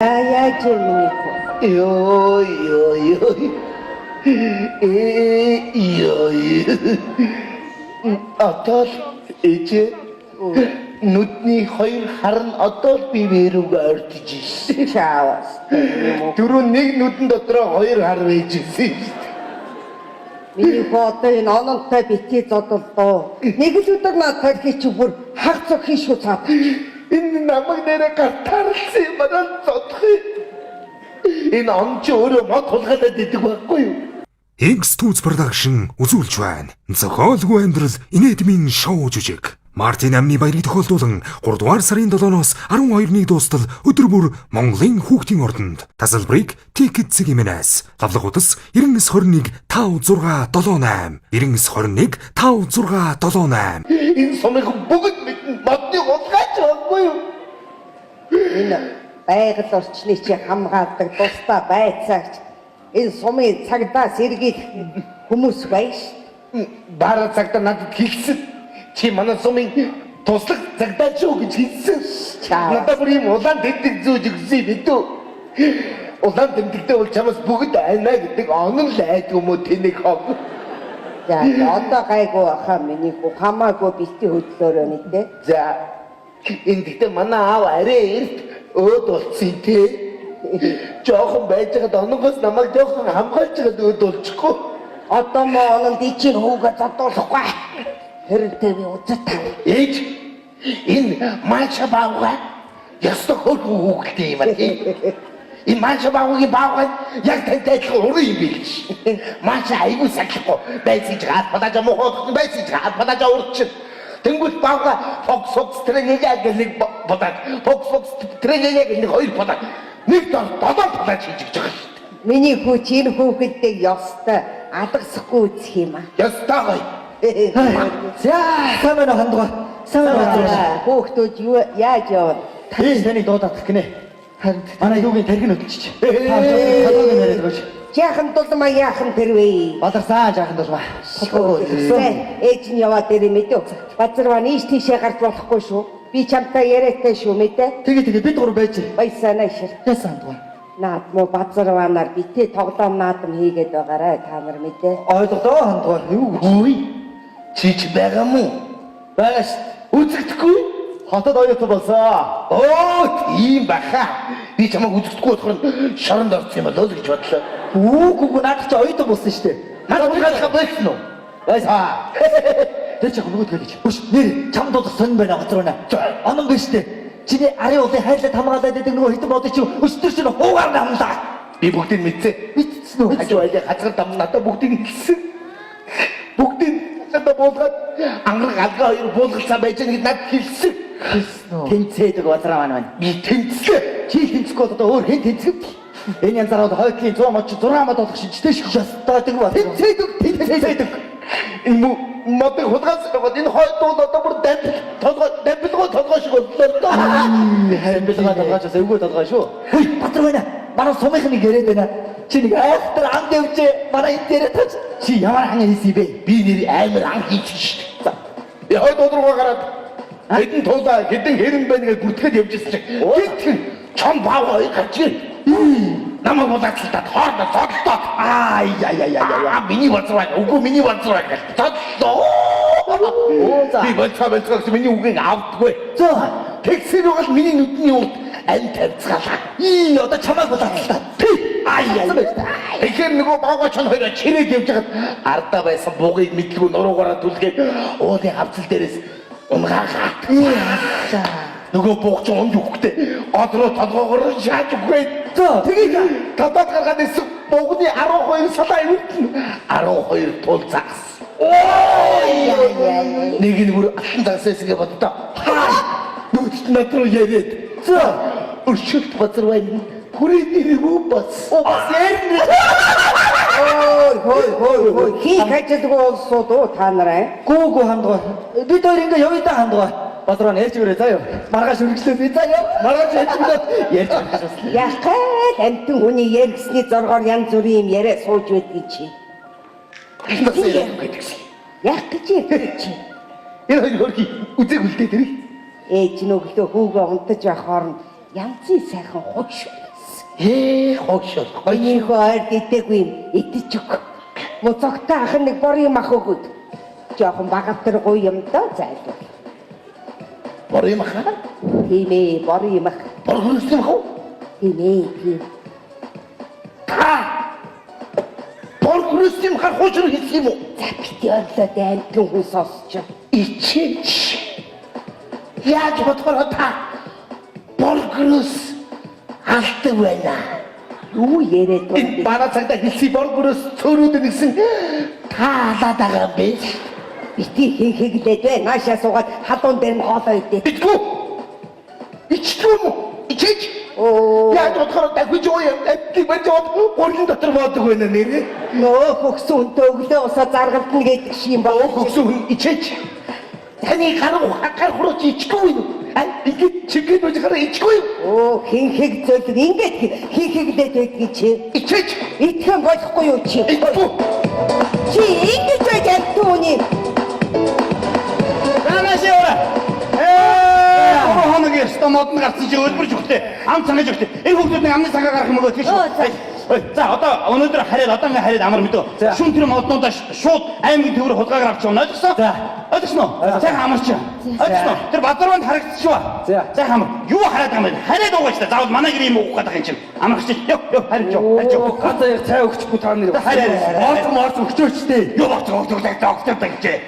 Яаж юм миний хүү? Йоо ёо ёо. Э ёо. Одоо л ээжээ, нүдний хоёр хар нь одоо л би вэрүүгээ ордож ирсэн. Чаавас. Түрүү нэг нүдэн дотроо хоёр хар байж ирсэн шүү дээ. Миний хүү, одоо энэ ононтой битгий зодолдоо. Нэг л өдөр над тархи чи бүр хаг цог хийн шүү цаад. Энэ намайг нэрэ гартаарлсан юм байна, зодох юм. Энэ он чи өөрөө мод хулгайлаад идэг байхгүй юу? X2 Production үзүүлж байна. Зохиолгүй амьдрал инээдмийн шоу жүжиг. Мартын 8-ны баярыг тохиолдуулан 3 дугаар сарын 7-оос 12-ны дуустал өдөр бүр Монголын хүүхдийн ордонд. Тасалбарыг Ticket цэг мн-ээс. Лавлах утас 9921 56 78 9921 56 78. Энэ сумыг бүгд мэднэ, модны хулгайч байхгүй юу? Энэ байгаль орчныг чи хамгаалдаг тусдаа байцаагч энэ сумын цагдаа сэргийлэх хүмүүс байна шүү. Бара цагдаа надад хэлсэн. Чи манай сумын туслах цагдаа шүү гэж хэлсэн. Чаа. Надад бүр юм улаан тэмдэг зүүж өгсөн юм бидүү. Улаан тэмдэгтэй бол чамаас бүгд айна гэдэг онон л айдаг юм уу, тэнэг хог. За, одоо гайгүй баха, миний хүү, хамаагүй битгий хөдлөөрөө мэдээ. За, энэ гэхдээ манай аав арай эрт өөд болцсон те. Жохон байж байгаад ононгоос намайг жохон хамгаалж байгаад өөд болчихгүй. Одоо мо ононд ичийн хүүгээ зодуулахгүй. Хэрэнтэй би үзэж тав. Ээж, энэ Маша баавга ёстой хөөрхөн хүүхэлтэй юм аа тий. Энэ Маша баавгагийн баавга яг тантай адилхан уран юм билээ ш. Маша айгүй сахихгүй байцгийж гад падажа мохоод байцгийж гад падажа урчин. Тэнгүүт баавга фокс фокс тренеля гэх нэг бодаад, фокс фокс тренеля гэх нэг хоёр бодаад, нэг дор долоон падаж хийж гэж байгаа шүү дээ. Миний хүү чи энэ хүүхэдтэй ёстой алгасахгүй үзэх юм аа. Ёстой гоё. За, сайн байна уу, хандгаа? Сайн байна уу, хандгаа? Хүүхдүүд юу яаж явна? Тань таныг дуудаад гинэ. Харин манай юугийн тархин хөдөлчих. Та толгойг нь яриад өгөөч. Жаахан дулмаа яахан тэрвэ. Баларсан жаахан дулмаа. Толгойг Зэ, ээж нь яваад ирээ мэдээ. Базарваа нийш тийшээ гарч болохгүй шүү. Би чамтай яриатай шүү мэдээ. Тэгээ тэгээ бид гур байж. Баясаа наашир. Яасан, хандгаа? Наад мó базарваанаар битээ тоглоом наадам хийгээд байгаарай та нар мэдээ. Ойлголоо, хандгаа. Юу Хүй, чи ч байгаа мó? байгаа шүү. Үзэгдэхгүй? Хотод оюутан болсон. Оо, тийм баха. Би чамайг үзэгдэхгүй болохоор шоронд орсон юм болоо л гэж бодлоо. Үгүй үгүй, наадах чи оюутан болсон шүү дээ. Надад хулгайлах байсан уу? Байсан. Тэр чи нөгөөдгөө гэж. Хөш, нэр чам дуудах сонь байна, газар байна. Онон биш үү? Чиний арын улын хайрлаад хамгаалаад байдаг нөгөө хитэн бодож чи өстөр чинь хуугаар намлаа. Би бүгдийг мэдсэн. Мэдсэн үү? Хажуу айлын хазгар дам надад бүгдийг хэлсэн. Бүгдийг надад буулгаад ангараг алгаа хоёр буулгалцаа байж байгаа гэд надад хэлсэн. Хэлсэн үү? Тэнцээдэг базраа маань байна. Би тэнцлээ. Чи тэнцэхгүй бол одоо өөр хэн тэнцэх вэ? Энэ янзаар бол хойтлын 100 мод чи 6 мод болох шинжтэй шүү. Ёстой бол. Тэнцээдэг, тэнцээдэг. Энэ модыг хулгайлсан байгаа. Энэ хойд уул одоо бүр дампил толгой дампилгоо толгой шиг боллоо л доо. Хамбилгаа толгойч бас эвгүй толгой шүү. Хүй, базар байна. Манай сумынх нэг яриад байна. Чи нэг айхтар ан дэвжээ. Манай энэ дээр тач. Чи ямар ан хийсэн бэ? Би нэр амар ан хийчих шүү дээ. Би хойд уул руугаа гараад хэдэн туулаа хэдэн хэрэн байна гэж бүртгээд явж ирсэн чинь гинтхэн чон баав хоёр гарч ирээ. Намайг булаацалтаад хоорондоо зодолдоод Аа яа яа яа яа. Аа, миний базар байна. Үгүй, миний базар байна гэж зодлоо. Оо за. Би болцоо болцоо гэсэн миний үгийг авдаггүй. За. Тэгсэр бол миний нүдний урд аль тавьцгаалаа. Ий, одоо чамайг булаацалтаа. Тий. Аа яа. Тэгэхээр нөгөө баавгай чон хоёроо чирээд явж байхад ардаа байсан бугыг мэдлгүй нуруугаараа түлгээд уулын хавцал дээрээс унгаагаад. За. Нөгөө бууг ч унж өгөхдөө гол руу толгоогоор шааж өгвээ. За, тэгээд Татаад гаргаад ирсэн бугны 12 салаа эвэртэн 12 тул загас. Яа яа. Нэг нь бүр алтан загас байсан гэж боддоо. Бүгд над руу яриад. За. Өршөлт базар байна. Хүрээ нэргүй бас. Оо, бас ярина. Ой хой хой хой, хийх ажилгүй улсууд уу та нар аа? Гүү гүү, хандгаа. Бид хоёр ингээ явъя да, хандгаа. Базраа ярьж өгөөрэй заа юу. Маргааш үргэлжлээ би заа юу. Маргааш ярьж өгөө. Ярьж өгөх бас. Яах гээл амтэн хүний яригсны зоргоор янз бүрийн юм яриа сууж байдгийг чи. Бас яриад гэдэгсэн. Яах гэж ярьдаг чи? Энэ хоёр хөрхи үзэг үлдээ тэр. Ээж нь өглөө хүүгээ унтаж байх хооронд янзын сайхан хуч. Хоошоо. Миний хөө ойр гэдэггүй юм. Идэж өг. Муцогтой ах нэг бор юм ах өгöd. Жохон багавтар гоё юм доо зайлвал. Бор юм ах. Тийм ээ, бор юм ах. Бор хөрсөн юм ах уу? Тийм ээ, тийм. Та бор хөрсөн юм хар хуучир хийсэн юм уу? За бити орлоод амтэн хүн сонсч. Ичээч. Яаж бодохоор та бор гөрөөс алдаг байна. Юу яриад байна Энэ манай цагдаа хэлсэн бор гөрөөс цөөрөөд нэгсэн та алаад байгаа юм бэ? Бити хинхэглээд бай. Наашаа суугаад халуун дээр нь хоолоо идэ. Ичгүй. Ичгүй юм уу? Ичээч. Оо. Яаж бодохоор дахиж уу юм амтыг барьж аваад гурлын дотор боодог байна нэрээ. Нөө хөгсөн хүнтэй өглөө усаа заргалтна гэдэг шиг юм байна. Хөгсөн хүн ичээч. Таны гар гар хурууч ичгүй юм. А ингээд чигээд байж хараа ичгүй юм. Оо хинхэг зөлөг ингээд хинхэглээд байдгийг чи. Ичээч. Итгэн болохгүй юу чи? Ичгүй. Чи ингэж байж амтэн хүний. Танашаа орой. 3 хоног ёстой модон гарсан чи өлбөрж өгтөө. Ам цангаж өгтөө. Энэ хүүхдүүд амны цагаа гарах юм өгөөч шүү. За одоо өнөөдөр хараад одоо ингээ хараад амар мэдөө. Шүн тэр моднуудаа шууд аймгийн төвөр хулгайгаар авч явна. Ойлгосон? Ойлгосон уу? Сайхан амарч. Ойлгосон уу? Тэр базарванд харагдчихва. Сайхан амар. Юу хараад байгаа юм бэ? Хараад уугаач та. Заавал манай гэр юм уух гэдэг юм чинь. Амарч. Йоо ёо харж ёо. Харж ёо. Газар яг цай өгчихгүй та нэр. Хараа. Орц морц өгчөөчтэй. Юу багц өгч өгч өгч гэж.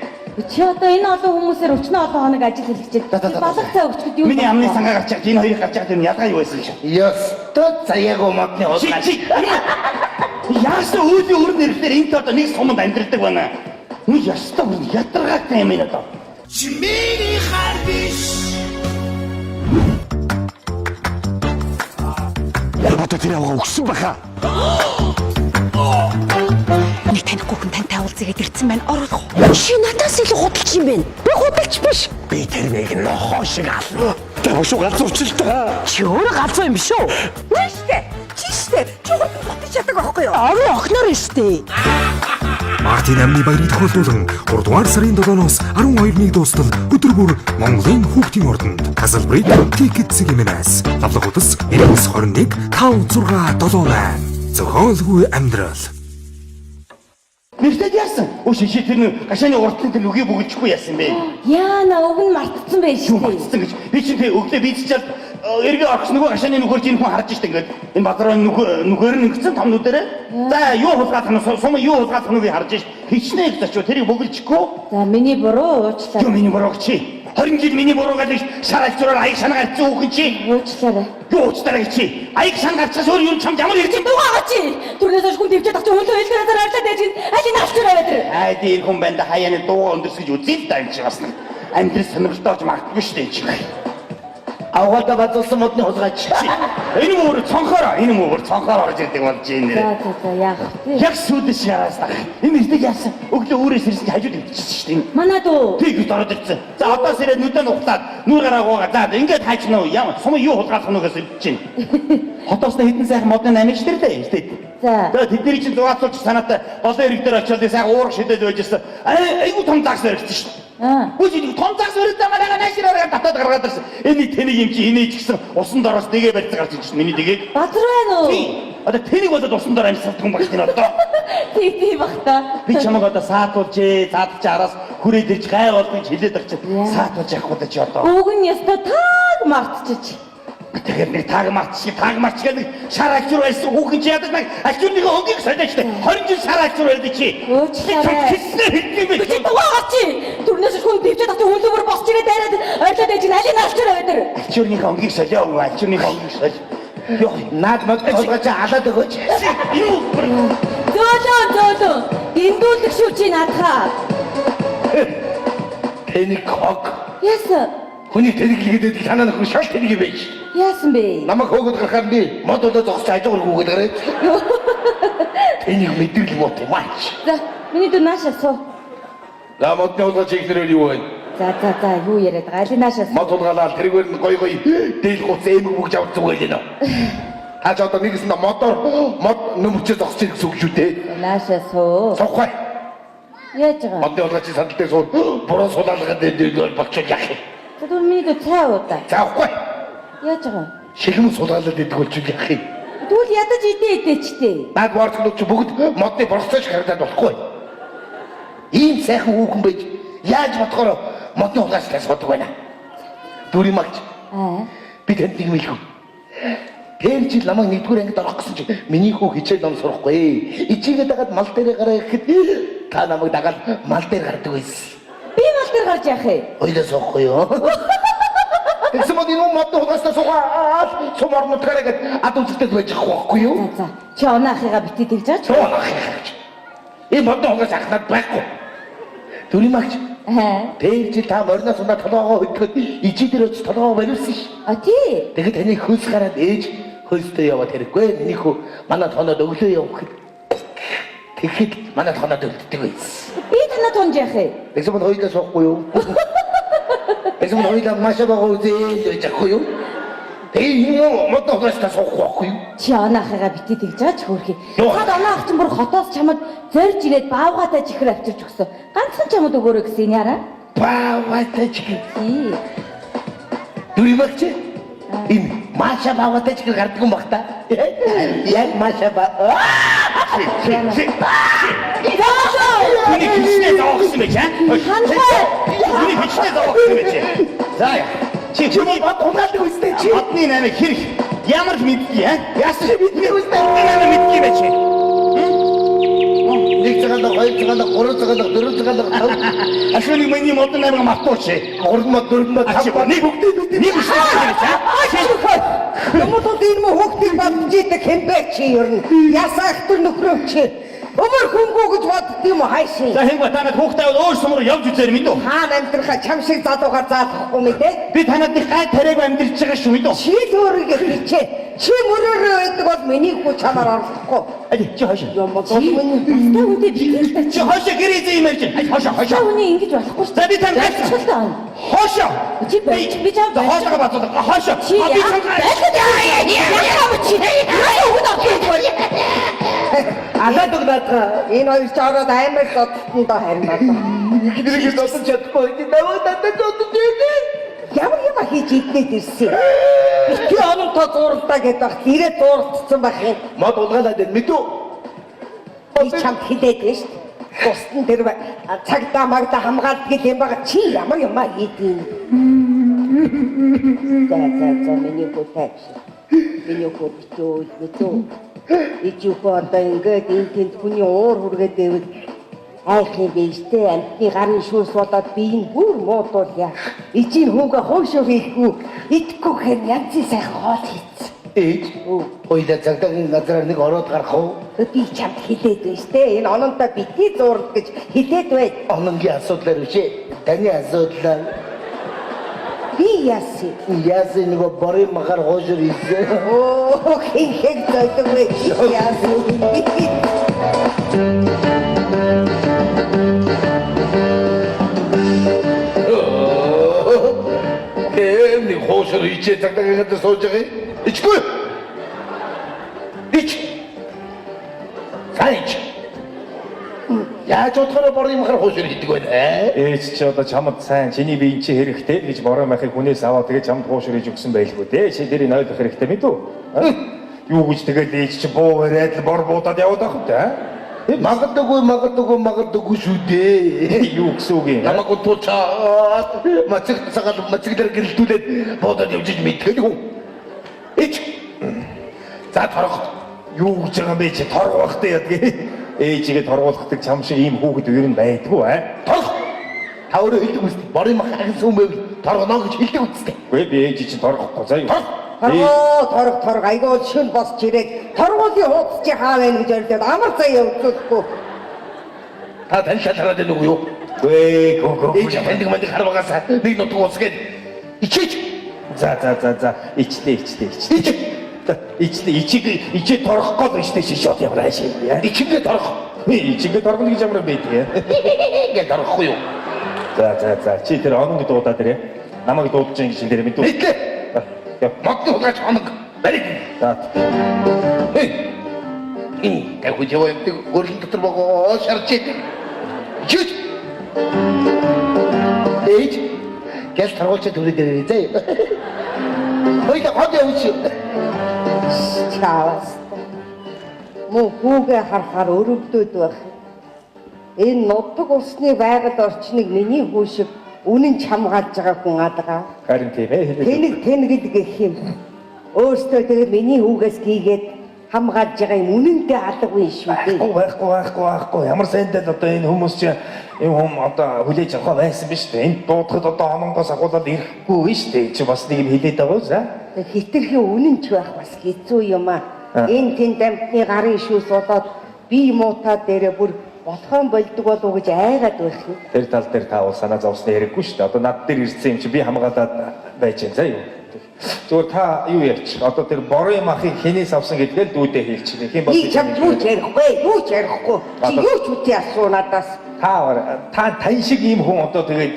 Чи одоо энэ олон хүмүүсээр өчнөө олон хоног ажил хийлгчээд балга цай өгчөд юу? Миний амны сангаа гарч чад энэ хоёрыг гарч чад юм ялгаа юу байсан чинь. Ёстой заяагүй модны Чи хулгай. чи яасан өөлийн өрн ирэхлээр энэ одоо нэг суманд амьдрдаг байна. Нү ёстой бүр ядаргаатай юм энэ одоо. Одоо тэр аваа өгсөн баха. Нэг танихгүй хүн тантай уулзъя гэдэрсэн байна. Оруулах уу? Чи надаас илүү худалч юм байна. Би худалч биш. Би тэрнийг нохоо шиг ална. Та бошуу галзуурч л та. Чи өөрөө галзуу юм биш үү? Үгүй штэ. Чи штэ. Чи хутгах чаддаг байхгүй юу? Орон охиноор нь штэ. Мартын 8-ны баярыг тохиолдуулан 3 дугаар сарын 7-оос 12-ны дуустал өдөр бүр Монголын хүүхдийн ордонд тасалбарыг Ticket Цэгмэнээс лавлах удас 921 5 6 7 8 зохиолгүй амьдрал. Нэртэд яасан? Өө шиши тэр нэг гашааны уртлын тэр нүгийг бөглөхгүй яасан бэ? Яана уг нь мартцсан байж Юу тээ. мартсан гэж. Би чинь тэг өглөө бийцчихэд эргээ орох нөгөө гашааны нүхээр чинь хүн харж штэ ингээд. Энэ базрын нүхээр нь ингэсэн том нүдэрээ. За юу хулгайлах нь сум юу хулгайлах нүгийг харж штэ. Хичнээн их зочуу тэрийг бөглөчихгүй. За миний буруу Юу уучлаарай. миний буруу чи? 20 жил миний буруу гэж шар альцраар аяг шанаг альцсан хүүхэн чи. Уучлаарай. Юу уучлаарай чи? Аяг шанаг альцаас өөр юу чамд ямар хэрэг юм бэ? Дугаагаа чи. Түрнээс хойш хүн төвчээд авч хөлөө хэлгээр арилаад байж гин. Аль энэ алчуур аваад ир. Айд ир хүн байна да хаяаны дууга өндөрс гэж үзье л да энэ чи бас нэг. Амьдрал сонирхолтой болж магадгүй шүү дээ энэ чи. Авгаата базуулсан модны хулгайч. Энэ мөр цонхоор энэ мөр цонхоор орж ирдэг болж байна За нэр. за за яах вэ? Яг сүлд шараас тах. Энэ ирдэг яасан? Өглөө өөрөөс ирсэн чи хажууд өвчсөн шүү дээ. Манай дүү. Тэг гэж ороод ирсэн. За одоо сэрээ нүдэн ухлаад нүүр гараа гоогаа. За ингээд хайчна уу? Ямар сум юу хулгайлах нь гэсэн өвч чинь. Хотоос нь хэдэн сайхан модны намигч тэр лээ. Тэ. За. Тэгээ тэдний чинь зугаацуулж санаатай голын ирэг дээр очиод сайхан уурах шидэд байж ирсэн. Айгу том загс баригдсан шүү дээ. Аа. Үгүй чи том загс баригдсан манай наашираар татаад гаргаад ирсэн. Энэ тэнийг юм чи энэ ч гэсэн усан дороос нэгэ барьц гарч ирсэн миний дэгийг. Базар байна уу? Тий. Одоо тэнийг болоод усан дор амьсгалдаг юм багш энэ одоо. Тий тий бах та. Би чамайг одоо саатуулжээ, заадч араас хүрээд ирж гай болгож хилээд байгаа чинь саатуулж явахгүй да чи одоо. Уг нь ёстой тааг мартчих. Тэгэхээр нэг тааг марч, тааг марч гэх нэг шар альчуур байсан хүүхэн чи ядаж нэг альчуурныхаа өнгийг солиоч тэ. 20 жил шар альчуур байдаг чи. Уучлаарай. Хэлснээр хэлдэг юм бэ? Чи дугаагаа чи. Түрнээс хойш хүн төвчээд авч хөлөө бүр босч ирээд дайраад арилаад байж гин. Аль энэ алчуур аваад ир. Альчуурныхаа өнгийг солио, альчуурныхаа өнгийг соль. Йоо. Наад модны хулгайч алаад өгөөч. Энэ бүр Зөөлөө зөөлөө. Дэндүүлэх шүү чи наадхаа. Тэнийг хог. Яасан? Хүний тэнэглэгээд байдаг танаа нөхөр шал тэнэг юм байж. Яасан бэ? Намайг хөөгд гарахаар би мод удаа зогсож хажуугаар гүгээд гараад. Тэнийг мэдрэл муу маач. За, миний дүү нааша суу. За модны хулгайч ихнэр юу вэ? За за за юу яриад байгаа? Аль нааша суу. Мод хулгайлал тэргээр нь гой гой дээл гуц эмэг бүгж авч зүгээл нэ. Хаач одоо нэгсэн модоор мод нөмөрчөө зогсож ирэх гэсэн үг шүү дээ. Нааша суу. Суухгүй. Яаж байгаа? Модны хулгайчийн сандал дээр сууд буруу сулаалгаад дээр болчихвол яах юм? За түр миний дүү цай уу да. Заахгүй. Яаж байгаа? Шилмэн сулаалаад идэх болчихвол яах юм? Тэгвэл ядаж идэ идэчтэй. Наад борцлог чи бүгд модны борцож харагдаад болохгүй. Ийм сайхан хүүхэн байж яаж бодохоор модны хулгайчлаа суудаг байна. Дүрийн магч. Аа. Би танд нэг юм хэлэв. Тэр жил намайг нэгдүгээр ангид орох гэсэн чи миний хүү хичээл ном сурахгүй. Ичигээ дагаад мал дээрээ гараа ирэхэд та намайг дагаад мал дээр гардаг байсан. Би мал дээр гарч яах юм? Ойлоо суухгүй юу? Тэгсэн мод энэ модны хулгайчлаа суугаад сум орон нутгаараа гээд ад үзэгдэл байж байгаа байхгүй юу? За за. Чи оноо ахыгаа бити тэгж аач. Суу ах юм. Энэ модны хулгайч ах над байхгүй. Дүрийн магч. Аа. Тэр жил та мориноос унаа толгоогоо хөдлөхөд ижи дээр очиж толгоогоо бариулсан ш. А тий. Тэгэхэд таны хөлс гараад ээж хөлстэй яваад хэрэггүй. Миний хүү манай тоноод өглөө явах гэхэд тэгэхэд манай тоноод өлддөг байсан. Би танаа тунж яах юм? Тэгсэн мод хоёулаа суухгүй юу? Тэгсэн мод хоёулаа маш бага үзэл байж ахгүй юу? Тэгээ юм модны хулгайчтай суухгүй байхгүй юу? Чи оноо ахыгаа бити тэгж аач хөөрхий. Юу? Цаад оноо ах чинь бүр хотоос чамд зорж ирээд баавгаатай чихэр авчирч өгсөн. Ганцхан чамд өгөөрэй гэсэн юм яараа. Бааваатай чихэр. Тий. Дүрмэгч. Энэ маша бааваатай чихэр гардаг юм бах та. Яг маша ба. Хүний хичнээн зовоогсон байж аа? Ханхай. Хүний хичнээн зовоогсон байж. За яа. Чи хүний Мод хулгайлдаг үстэй чи. модны наймыг хэрэг ямар ч мэдгүй аа? Яасан чи мэдгүй үстэй. Модны наймыг мэдгүй байж. Нэг цагаалга, хоёр цагаалга, гурван цагаалга, дөрвөн цагаалга, тав. Ашгүй миний модны наймыг мартууч. Гурван мод, дөрвөн мод, тав мод. Нэг бүгдийг мэдээ. Нэг үстэй байж аа? Юм бол энэ мө хүүхдийг бодож идэг хэн бэ чи ер нь? Ясаа их төр нөхрөө чи. Өмөр хөнгөө гэж бодд юм уу хайшин? За хин ба танад хүүхдээ аваад өөр сум руу явж үзээр мэдүү. Хаана амьдрахаа чам шиг залуугаар заалгахгүй мэдээ. Би танад нэг гай тариагүй амьдарч байгаа шүү мэдүү. Чи л өөрийгөө хичээ. Чи мөрөөрөө байдаг бол миний хүү чамаар оролдохгүй. Али чи хойш. Юм бол миний Та хүнтэй бити л та. Чи хойшоо гэр эзэн юм ярьж. Али хойшоо Та хойшоо. хүний ингэж болохгүй шүү. За би танд Болчихлоо он. Хойшоо. Чи болж би чам За хойшоо бацуулга. Хойшоо. Чи А, би чамд яа чи. Яа хүн авчих. Алаад өг наадгаа. Энэ хоёр ч ороод амар зодтон доо харин одоо. Ихнэрийг зодож чадахгүй. Намайг надад зодож өгнө. Ямар юм хийж иднээд ирсэн. Би ононтой зууралдаа гэдэг баг. Ирээ зууралдсан байх юм. Мод хулгайлаад байна мэдүү. Би чамд хэлээд байна шүү дээ. Бусд нь тэр цагдаа магда хамгаалдаг юм байгаа. Чи ямар юм а хийдیں۔ За за за миний хүү тайвш. Миний хүү битүү битүү. Ижүүхөө одоо ингээд энэ тэнд хүний уур хүргээд байвал айх юм бэ штэ. Амтны гарын шүүс болоод би энэ бүр муудуулъя. Ижийн хүүгээ хуушуур хийхгүй идэхгүй гэхээр янзын сайхан хоол хийц. Ээж. Хоёулаа цагдаагийн газраар нэг ороод гарах уу? Би чамд хэлээд байна штэ. Энэ ононтой битгий зуурал гэж хэлээд байна. Ононгийн асуудлаар биш ээ. Таны асуудлаар Би яасан? яасан нөгөө борын махаар хуушуур хийсэн. Оо хин хэг зөдөг вэ? Яасан? Эм нэг хуушуур хийчээ цагдаагийн газар сууж байгаа юм. Ичгүй. Ич. Сайн ич. Яаж бодохоор борын махаар хуушуур хийдэг вэ? Аа? Ээж чи одоо чамд сайн чиний бие чи хэрэгтэй гэж бороо махыг хүнээс аваад тэгээ чамд хуушур хийж өгсөн байлгүй дээ. Чи тэрийг ойлгох хэрэгтэй мэдүү? А? Юу гэж тэгэл ээж чи буу бариад л бор буудаад яваад байх вэ? а? Магадгүй магадгүй магадгүй шүү дээ. Юу гэсэн үг юм? Намайг унтуучаад мацаг цагаал мацаглаар гэрэлтүүлээд буудаад явж иж мэдтгэл хүн. Ич. За торох. Юу гэж байгаа юм бэ чи торгуулахтай ядгийг. Ээжигээ торгуулгадаг чам шиг ийм хүүхэд ер нь байдгүй аа. Торох. Та өөрөө хэлдэг үстэй. Борын мах агсан хүн байвал торгоно гэж хэлдэг үстэй. Үгүй би ээж чинь торгохгүй заа юу. Торг. Торгоо торг торг айгуу шин босч ирээд торгуулийн хуудас чи хаа байна гэж орилоод амар заяа үзүүлэхгүй. Та тань шалгараад байна уу юу? Үгүй гөө Ээж таньдаг мандаг харвагаас нэг нутг усгээд ичээч. За за за за ичлээ ичлээ ичлээ. Ич. За, Ичлээ ичиг ичээ торгохгүй л штэ чи шот ямар ааш юм яа. Ичингээ торох. Ичингээ торгоно гэж ямар юм бэ тий. Ингээд торгохгүй юу? За за за чи тэр оног дуудаад ирээ. Намайг дуудаж ин гэж хэлээрэй мэдүү. Мэдлээ. Яв. Модны хулгайч оног. Бариг. За. Хей. Энэ тавхиж яваа юмдаг гөрлийн дотор богоо шарж идэг. Ичээч. Ээж. Гэл торгуулчаа түрээ дээрээ заяа. Хоёул хот явууч. Чаавас. Мөн хүүгээ харахаар өрөвдөд байх. Энэ нутаг усны байгаль орчныг миний хүү шиг үнэн ч хамгаалж байгаа хүн алгаа. Харин тийм ээ хэлээд. Тэнэг тэнгэл гэх юм. Өөртөө тэгээд миний хүүгээс гийгээд хамгаалж байгаа юм үнэндээ алгагүй шүү дээ. Байхгүй байхгүй байхгүй байхгүй. Ямар сайндаа л одоо энэ хүмүүс чи юм хүм одоо хүлээж авах байсан биш үү? Энд дуудахад одоо хононгоос агуулаад ирэхгүй шүү дээ. Чи бас нэг юм хэлээд байгаа уу за? Хитрхи үнэн ч байх бас хэцүү юм аа. Энэ тэнд амтны гарын шүүс болоод би муутаа дээрээ бүр болохон болдог болов уу гэж айгаад байх юм. Тэр тал дээр та бол санаа зовсны хэрэггүй шүү дээ. Одоо над дээр ирсэн юм чи би хамгаалаад байж гэн за юу. Зүгээр та юу ярьч? Одоо тэр борын махыг хинээс авсан гэдгээ л дүүдээ хэлчих. Хэн бол Би чамд юу ч ярихгүй, юу ч ярихгүй. Чи Одоо- юу ч үгүй асуу надаас. Та та тань шиг ийм хүн одоо тэгээд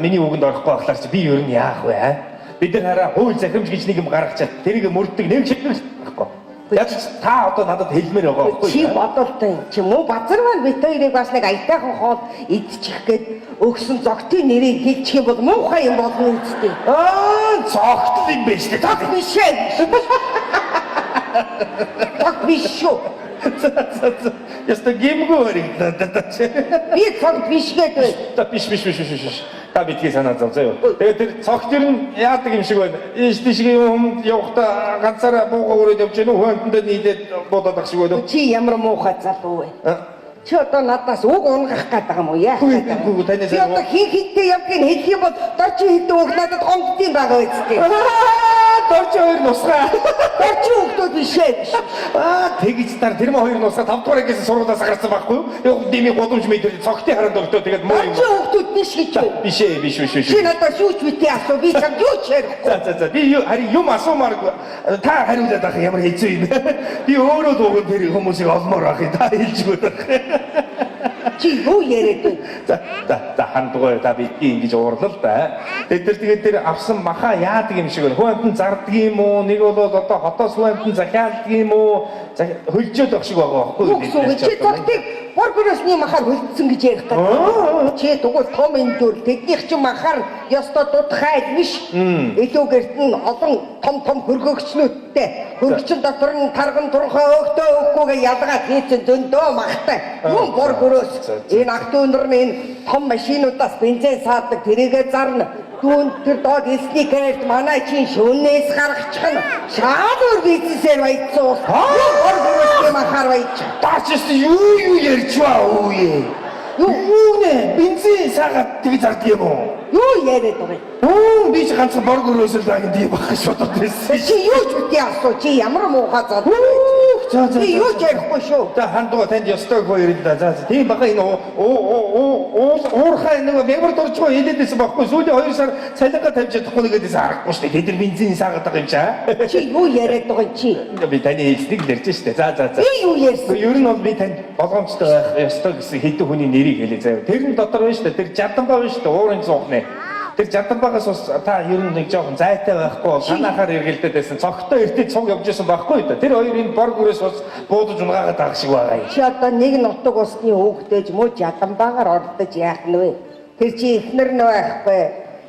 миний үгэнд орохгүй байхлаар чи би ер нь яах вэ? а? Бид нар хараа хууль захирамж гэж нэг юм гаргачаад тэрийг мөрддөг нэг шиг байхгүй. Яг ч та одоо надад хэлмээр байгаа байхгүй Чи юу? бодолтой. Чи муу базар маань бит хоёрыг бас нэг аятайхан хоол идчих гээд өгсөн зогтын нэрийг хэлчих юм бол муухай юм болно үсттэй. Аа цогтол юм байна шүү дээ. Зогт биш ээ. Зогт биш шүү. Яста гимгүү харигдлаа да чи. Би цогт биш гээд байна. За биш биш биш биш биш. Та битгий санаа зов заяа. Тэгээд тэр цогт ер нь яадаг юм шиг байна. Ийш тийш юм явахдаа ганцаараа бууга өрөөд явж гэнэ үү? Хүн амтандаа нийлээд буудаад ах шиг байна уу? Чи ямар муухай залуу вэ? Чи одоо надаас үг унгах гээд байгаа юм уу? Яах Үгүй, гээд байгаа юм? үгүй, танаас Би одоо хин хинтээ явдгийг хэлэх юм бол дорчин хинтээ үг надад гомддсон байгаа үсттэй. Дорч хоёр нусгаа. Дорчин хүүхдүүд биш ээ. Аа тэгж тар тэр мө хоёр нусгаа 5 дугаар ангиас сургуулиас гарсан байхгүй юу? Яг дими гудамж мэдэр цогтын харанд өгтөө тэгээд муу юм. Дорчин хүүхдүүд биш гэж байна. Биш ээ биш биш биш. Чи надаас юу ч үгүй асуу. Би чамд юу ч ярихгүй. За за за би юу харин юм асуумааргүй та хариулаад ах ямар хэцүү юм. Би өөрөө дууган тэр хүмүүсийг олмоор ах та хэлжгүй байх. Чи юу яриад вэ? За за за хандгой та битгий ингэж уурлаа л да. Тэгээд тэр тэгээд тэр авсан маха яадаг юм шиг байна. Хүн амтан зардаг юм уу? Нэг бол одоо хотоос хүн амтан захиалдаг юм уу? Хөлжөөд байх шиг байгаа байхгүй Юу гэсэн үг? Чи зогтыг бор гөрөөсний махаар хөлдсөн гэж ярих гэдэг. Чи дугуй том эндүр тэднийх чинь махаар ёстой дутхай биш. Илүү гэрт нь олон том том хөргөгчнүүдтэй. Хөргөчн дотор нь тарган турхаа өөхтөө өөхгүйгээ ялгаад хийцэн зөндөө махтай. Юу бор гөрөөс энэ ах дүүнер нь энэ том машинуудаас бензин саадаг тэрийгээ зарна. Дүүн тэр доод элсний карьерт манай чинь шөнөөс гаргачих нь шал өөр бизнесээр баяцсан ус. Юу бор гөрөөсний махаар баячих. Даач юу юу ярьж ба өөе. Юу нэ? Бензин саагаад тэг зардаг юм уу? Юу яриад байгаа юм? Үу би ч ганцхан бор гөрөөс л байгаа юм байх гэж бодод байсан. Чи юу ч үгүй асуу. Чи ямар муухай залуу вэ? За за. Би юу ч ярихгүй шүү. За хандгаа танд ёстой хоёр л да. За за тийм баха энэ уурхай нэг мягмар дуржгүй хэлээд байсан байхгүй. Сүүлийн 2 сар цалингаа тавьж чадахгүй нэгэдээс харахгүй шүү дээ. Тэд нар бензин саагаад байгаа юм чаа. Чи юу яриад байгаа юм чи? Би таны хэлснийг л ярьж штэ. За за за. Би юу ярьсан? Ер нь бол би танд болгоомжтой байх ёстой гэсэн хэдэн хүний нэрийг хэлээ заяа. Тэр нь дотор байна штэ. Тэр жаданбаа байна штэ. Уурын цуухны. Тэр жаданбаагаас бас та ер нь нэг жоохон зайтай байхгүй бол санаахаар эргэлдээд байсан. Цогтой эртээ цуг явж исэн байхгүй да. Тэр хоёр энэ бор гүрээс бас буудаж унгаагаад байгаа шиг байгаа юм. Чи одоо нэг нутаг усны хүүхдээж муу жаданбаагаар оролдож яах нь вэ? Тэр чи эхнэр нь байхгүй.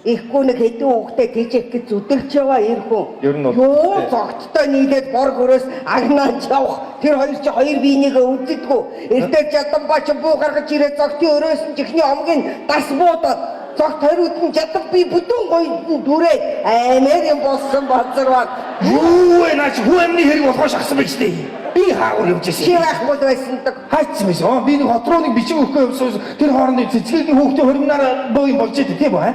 Ихгүй нэг хэдэн хүүхдээ тэжээх гэж зүдэлж яваа эр хүн. Ер нь бол- юу зогттой нийлээд бор гөрөөс агнааж явах. Тэр хоёр чи хоёр биенийгээ үздэггүй. Эртээ жаданбаа чи буу гаргаж ирээ зогтын өрөөс нь чихний омгийн дас буудаад зогт хариуд нь жадан би бүтэн гоёнд нь түрээд аймаар юм болсон базар баг. Юу вэ наач хүн амны хэрэг болохоо шахсан байж тээ. Би хаагур явж Чи байсан. байхгүй байсан даг. Хайцсан байсан. Аа би нэг хот руу нэг бичиг өгөхгүй явсан. Тэр хооронд цэцгийн хүүхдээ хоримнараа боо юм болж идэв тийм үү? аа?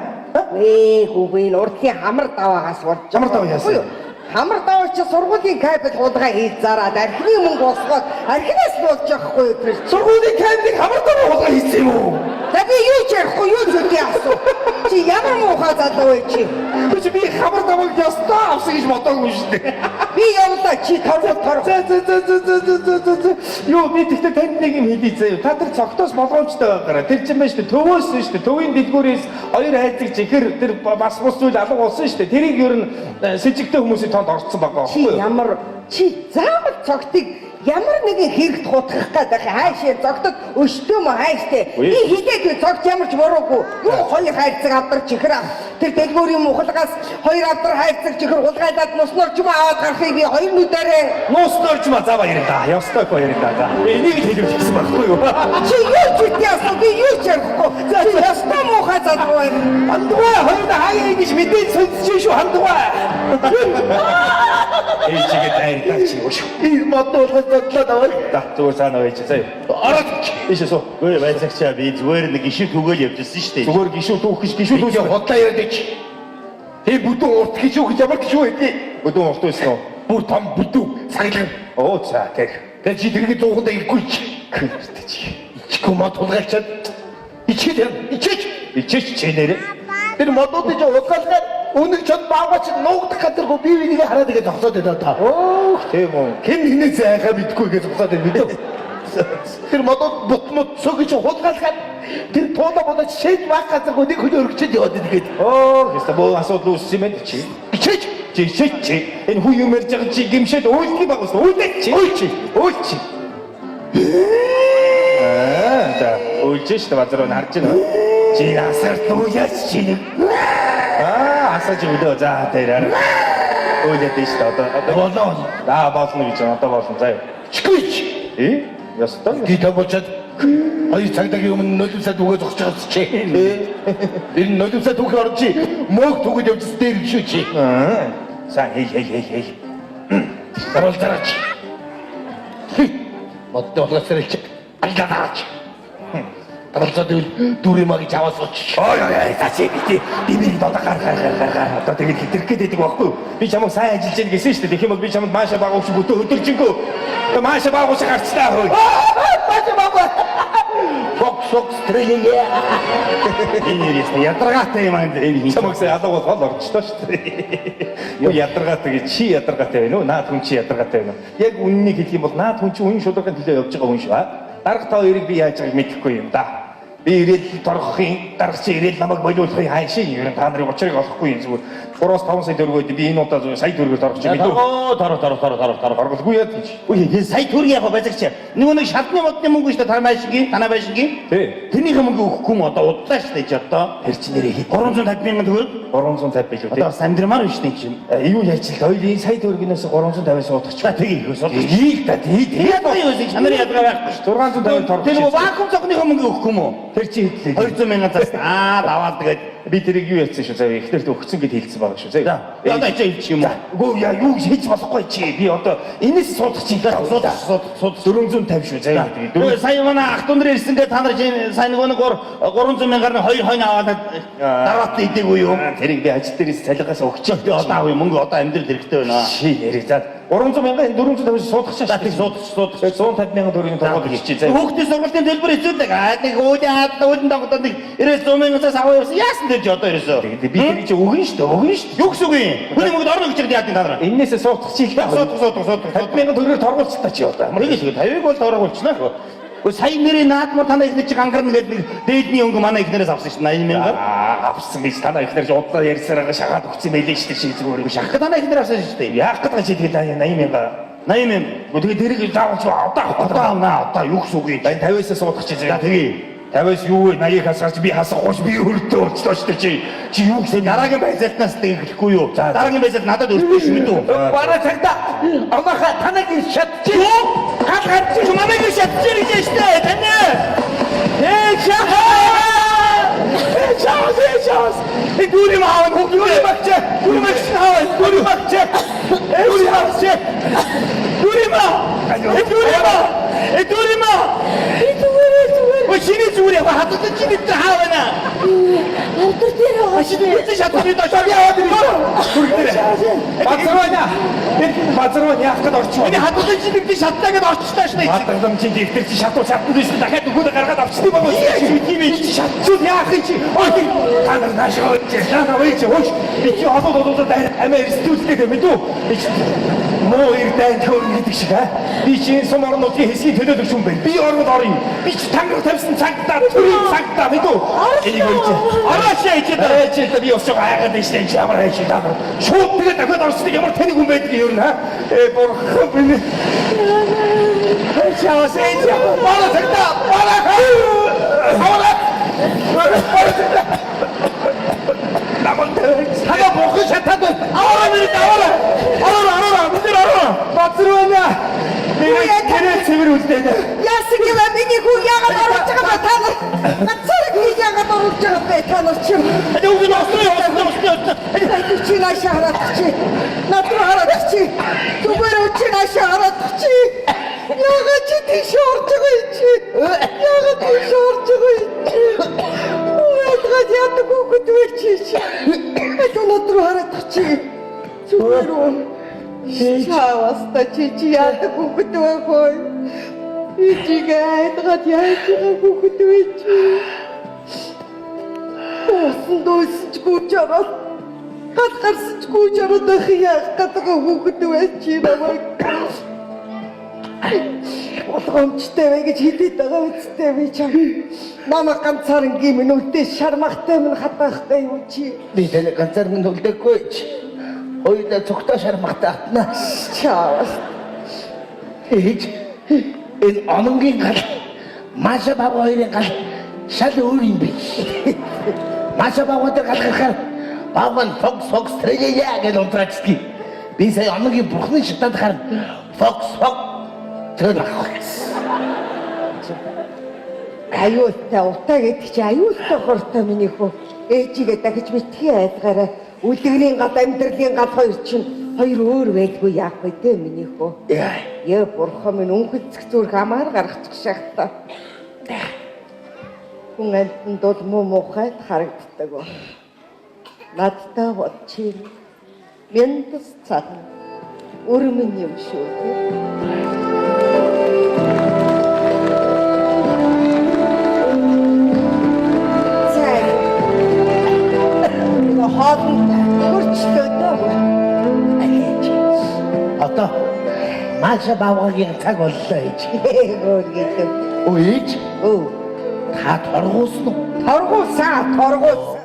Ээ хүүгүй энэ урдлын хамар даваагаас болж. Хамар даваа яасан? Үгүй юу? Хамар даваа чи сургуулийн кабель хулгай хийж зараад архины мөнгө босгоод архинаас болж явахгүй юу тэр чи. Сургуулийн кабелийг хамар даваа хулгай хийсэн юм уу? За би юу ч ярихгүй юу ч үгүй асуу. Чи ямар муухай залуу вэ чи? Би чи би хамар давааг ёстой авсан гэж бодоогүй шүү дээ. Би явлаа чи торгол торгол. За за за за за за за за за. Юу би тэгтээ танд нэг юм хэлье заяа. Та тэр цогтоос болгоомжтой байгаарай. Тэр чинь байна шүү дээ. Төвөөс нь шүү дээ. Төвийн дэлгүүрээс хоёр хайцаг чихэр тэр бас бус зүйл алга болсон шүү дээ. Тэрийг ер нь сэжигтэй хүмүүсийн тоонд орцсон байгаа Чи байхгүй юу? ямар чи заавал цогтыг Ямар нэгэн хэрэгт хутгах гэдэг хаашаа зогтод өштөө мө хайштай. Би хідээд зогт ямар ч буруугүй. Юу хоёр хайрцаг авдар чихэр ав. Тэр дэлгүүрийн мухалгаас хоёр авдар хайрцаг чихэр хулгайлаад нусноор ч юм аваад гарахыг би хоёр нүдэрээ. Нуусноор ч юм за баярлалаа. Ёстой баярлалаа. За. Энийг л хэлвч гэсэн байхгүй юу? Чи юу ч үтяасан би юу ч ярихгүй. Чи ёстой муухай залуу байна. Хандгаа хоёр хаяа ингэж мэдээд сонсч шүү хандгаа. Ээжигээ дайрдаа чи юу шүү. Энэ мод болгож бодлоо даваа. За зүгээр цаана байж заяа. Ороод. Ийшээ суу. Гүй байцаагчаа би зүгээр нэг гişүү түгээл явжсэн шүү дээ. Зүгээр гişүү түүх гэж гişүү Би түүх худлаа яриад ич. Тэ бүдүүн урт гişүү гэж ямар гişүү хэдий? Бүдүүн урт байсан уу? Бүр том бүдүүн саглан. Оо за тэр. Тэгээ чи тэргийг зуухандаа ихгүй чи. Кэртэй чи. Ичгүй мод хулгайлчаад ичээд юм. Ичээч. Ичээч чи нэрэ. Тэр модуудыг чи хулгайлгаад үнэг чод баавга чи нуугдах газаргүй би бинийг хараад ингээд зогсоод байна та. Өөх тийм үү. Хэн нэгнээ зайхаа мэдгүй гэж зогсоод байна мэдээ. Тэр модууд бут мут сөгж хулгайлгаад тэр туула бодож шээд баг газаргүй нэг хүн өргөчөд яваад идэхэд. Өөх яста бөө асуудал үүссэн юм байна чи. Ичээч. Чи ичээч чи. Энэ хүн юм ярьж байгаа чи гимшээд үйлдэх баг ус. Үйлдэх чи. Үйл чи. Үйл чи. Аа за үйлж шүү дээ базар нь харж байна. Чи асарт нүяач чи нэг. Аа асаж өдөө за тэр арай. Үйлдэх шүү дээ одоо одоо Болоо болоо. Аа болно гэж байна. Одоо болно заа. Ичгүй чи. Э яста. Би та болчоод хоёр цагдаагийн өмнө нулимсаа түгээ зогсож байгаа чи. Тэр нулимсаа түүхээ орж чи мөөг түгээд явж дээр шүү чи. Аа. За хей хей хей хей. Оруулзараач. Модтой болгож сэрэлч. Алдараач. Даралзаад ивэл дүр юм а гэж аваас сууч. Ой ой ой за чи би би би одоо гар гар гар гар гар одоо тэгээд хитрэх гээд байдаг байхгүй юу? Би чамайг сайн ажиллаж яаг гэсэн шүү дээ. Тэгэх юм бол би чамд мааша байгууч бүтэн өдөржингөө. Тэгээ мааша байгууч гарцтай хөөе. Баша бага. Фокс фокс трэлээ. Энэ нэр ясна ядаргаатай юм аа энэ хин. Чамайг сайн алга бол хол орчлоо шүү дээ. Юу ядаргаатай гэж чи ядаргаатай байна уу? Наад хүн чи ядаргаатай байна уу? Яг үннийг хэлэх юм бол наад хүн чи үнэн шударгын төлөө явж байгаа хүн шүү. аа. Дарга та хоёрыг би яаж байгааг мэдэхгүй юм да. Би ирээл торгохын дарга чи ирээл намайг болиулахын хайшин ер нь та нарын учрыг олохгүй юм зүгээр 3-5 сая төгрөгөд би энэ удаа зүгээр сая төгрөгөөр торгох чи мэдүү. Торо торо торо торо торо. Торголгүй яа гэж. Үгүй энэ сая төгрөг яг байцаагч. Нөгөө нэг шалдны модны мөнгө шүү дээ тар байшингийн, танаа байшингийн. Тий. Тэрнийхээ мөнгө өгөхгүй юм одоо удлаа шүү дээ чи одоо. Тэр чи нэрээ хэд 350 мянган төгрөг. 350 билүү Одоо тий. бас амьдрмаар биш нэг чинь. Юу яаж л хоёлын сая төгрөгнөөс 350 суудах чи. За тгий их суулгах. Ийг та тий тий. Ядгаа юу вэ? Чанарын ядгаа байхгүй шүү. 650 торгох. Тэр нөгөө вакуум цогныхоо мөнгө өгөхгүй юм уу? Тэр чи хэдлээ. 200 мянган зас. Аа даваад тэгээд Би тэрийг юу ярьсан шүү заяа эхнэрт өгцөн гэд хэлсэн байгаа шүү заяа. За одоо чи хэлчих юм уу? Үгүй яа юу гэж хэлж болохгүй чи. Би одоо энэс суудах чи За суудах суудах суудах. 450 шүү заяа. Тэгээ сая манай ах дүү нар ирсэн гээ та нар чи сая нөгөө нэг 300 мянгаар нь хоёр хойно аваад дараат идээгүй юу? Тэрийг би ажил дээрээс цалингаас өгч. Би одоо авъя мөнгө одоо амьдрал хэрэгтэй байна. Чи нэрийг за 300 мянган 450 суудах чи. За тэг суудах суудах. 150 мянган төгрөгийн торгоод өгч чи заяа. Хүүхдийн сургуулийн төлбөр хэцүүдэг. Аа нэг үүдэн хаад үүдэн догдоод нэг 90 100 мянган цаас аваа явсан. Яасан тэр чи одоо ерөөсөө. Тэгээд би тэрийг чи өгнө шүү дээ өгнө шүү дээ. Юу гэсэн үг юм? Хүний мөнгөд орно гэж яад юм та нар. Эннээсээ суудах чи л та. Суудах суудах суудах. 50 мянган төгрөгөөр торгуулчих та чи одоо. Тэгээс 50-ыг бол торгуулчихна. Гэхдээ сая нэрээ наадмар танаа ихнэр чи гангарна гэдэг нэг дээдний өнгө манай ихнэрээс авсан шүү дээ 80 мянгаар. Аа авсан гэж танаа ихнэр чи удлаа ярьсаар байгаа шагаад өгсөн байлээ шүү дээ чи зүгээр. Шахах танаа ихнэр авсан шүү дээ. Яах гэдэг чи тэгэл 80 мянга. 80 мянга. Тэгээд тэрийг заавал чи одоо авах Одоо авнаа одоо юу гэсэн үг юм? Энэ 50-аас суудах чи За заяа. тэгье. 50-аас юу вэ? 80-ыг хасгаач би хасахгүй би өртөө болчлоо шүү дээ чи. Чи юу гэсэн Дараагийн байзалтнаас тэг эхлэхгүй юу? За, за. Дараагийн байзалт надад өртөө шүү мэдүү. Бараа цагдаа оноха танаг шатчих. Гал гарч чи манай гэр шатчих гэж байна шүү дээ. Таны. Ээ шахаа. Ээ шахаа ээ шахаа. Э дүүри маав хүүхдүүд багч. Дүүри багч хаав. Дүүри багч. Ээ дүүри багч. Дүүри маа. Э дүүри маа. Э дүүри маа. Би зүгээр зүгээр. Өө чиний зүгээр яг хатад чи бид нар хаа байна. Авдар дээр байгаа Чи шүү. бид шатах бид очоо яваад ирсэн. Базар байна. Базар байна яах гээд орчих. Миний хатад чи бид шатлаа гэдээ орчлоо шүү дээ. Бадарламжийн дэвтэр чи шатуу шатсан биш дахиад өгөөд гаргаад авчдээ байгаа юм. Тийм ээ. Чи шатчул яах юм чи? Ой та нар нааш өөч. Наа өөч өөч. Би чи холоод холоод амиа эрсдүүлдэг юм мэдүү. Би чи муу ирдэн хөөрнө гэдэг шиг аа. Би чи энэ сум орон нутгийн хэсгийн төлөөлөгч хүн байна. Би оронд орё. Би чи тангар тавьсан цагдаа, төрийн цагдаа мэдүү. Энийг өөч. Орооч яа чи Ээ чи та би өсөг айгаад байна шүү дээ. Ямар хайш та нар. Шууд тэгээд дахиад орсдог ямар тэнэг хүн байдаг юм ер нь аа. Ээ бурхан минь. Чаавас ээж. Бара цагта. Бара. Аваа. Бара цагта. Наман дээр. Хага бурхан шатаад байна. Аваа миний аваа. Аваа аваа. Бид нар аваа. Базар байна. Нэрээ тэрээ цэвэр үлдээд. Яасан юм бэ? Миний хүү яагаад оруулж байгаа бэ та нар? Ганцаараа би яагаад оруулж байгаа бэ та нар чи? Үг нь осны осны осны. Айгүй чи наашаа хараад чи. Над руу хараад чи. Зүгээр чи наашаа хараад чи. Яагаад чи тийш орж байгаа юм чи? Яагаад тийш орж байгаа юм чи? Уйлгаад яадаг хүүхэд вэ чи? Айгүй над руу хараад чи. Зүгээр үү? Чааваста чи чи яадаг хүүхэд вэ хөөе? Би чигээ айлгаад яаж байгаа хүүхэд вэ чи? Усан дөөсч гүйж ороод гал гарсан ч гүйж ороод байх яах гэдэг хүүхэд вэ чи намайг болгоомжтой бай гэж хэлээд байгаа үсттэй би чам. Намайг ганцаарн гимэн үлдээ шармахтай минь хатаахгүй юу чи? Би таны ганцаар минь үлдээхгүй чи. Хоёулаа цогтой шармахтай атна. Чаавас. Ээж энэ ононгийн гал Маша баг хоёрын гал шал өөр юм биш. Маша баг дээр гал гарахаар баг нь фокс фокс трэлээ гэж унтраачдаг. Би сая ононгийн бурхны шатанд харна. Фокс фокс тэр ах. Аюултай утаа гэдэг чи аюултай хортой миний хүү. Ээжигээ дахиж битгий айлгаарай. Үлгэрийн гал амьдралын гал хоёр чинь хоёр өөр байлгүй яах вэ те миний хүү. Яа. Е бурхан минь үнхэлцэх зүрх амаар гаргачих шахта. Хүн амьтанд бол муу муухайд харагддаг. Надтай бол чи мэндс цад өрмөн юм шүү дээ. За. Нөгөө хоолнд хөрчлөө дөө. Ээж. Одоо Маша бавгагийн цаг боллоо ээж. Хөөргөлөө. Өө ээж Өө. та торгуусан уу? Торгуулсан, торгуулсан.